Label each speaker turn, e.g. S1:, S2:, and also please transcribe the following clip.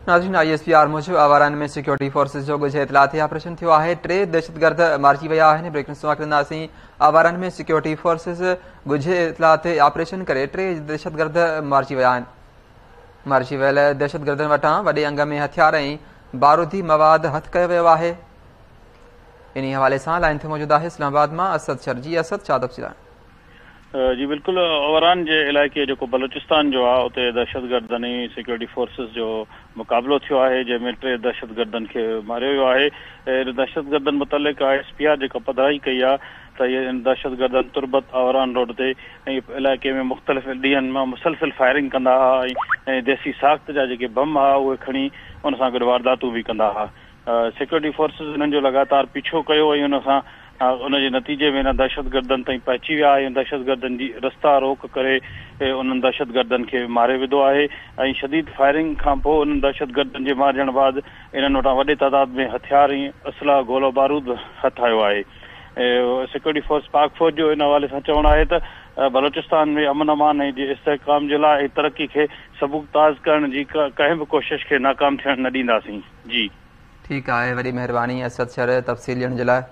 S1: ناظرين I S P R موجب Awaran ۾ security forces جو ڳجهي اطلاع تي آپريشن ٿيو آهي، 3 دهشتگرد مارجي ويا آهن. بريڪنگ نيوز ڪنداسين، آواران ۾ سيڪيورٽي فورسز ڳجهي اطلاع تي آپريشن ڪري 3 دهشتگرد مارجي ويا آهن. مارجي ويل دهشتگردن وٽان وڏي انگ ۾ هٿيار ۽ بارودي مواد هٿ ڪيو ويو آهي. انهي حوالي سان لائين تي موجود آهي اسلام آباد مان اسد شر. جي اسد، ڇا تفصيل آهن؟
S2: جي بلڪل، آواران جي علائقي جيڪو بلوچستان جو آهي اتي دهشتگردن ۽ سيڪيورٽي فورسز جو مقابلو ٿيو آهي جنهن ۾ 3 دهشتگردن کي ماريو ويو آهي. ان دهشتگردن متعلق I S P R جيڪا پڌرائي ڪئي آهي ته اهي ان دهشتگردن تربت آواران روڊ تي ۽ علائقي ۾ مختلف ڏينهن مان مسلسل فائرنگ ڪندا هئا ۽ ديسي ساخت جا جيڪي بم هئا اهي کڻي ان سان گڏ وارداتون به ڪندا هئا. سيڪيورٽي فورسز انهن جو لڳاتار پيڇو ڪيو ۽ ان سان ان جي نتيجي ۾ انهن دهشتگردن تائين پهچي ويا ۽ دهشتگردن جي رستا روڪ ڪري انهن دهشتگردن کي ماري وڌو آهي ۽ شديد فائرنگ کان پوء انهن دهشتگردن جي مارجڻ بعد انهن وٽان وڏي تعداد ۾ هٿيار ۽ اسلحه گولو بارود به هٿ آيو آهي. سيڪيورٽي فورس پاڪ فوج جو ان حوالي سان چوڻ آهي ته بلوچستان ۾ امن امان ۽ جي استحڪام جي لاء ۽ ترقي کي سبوتاز ڪرڻ جي ڪنهن به ڪوشش کي ناڪام ٿيڻ نه ڏينداسين. جي.
S1: ٺيڪ آهي وڏي مهرباني اسد شر تفصيل ڏيڻ جي لاء.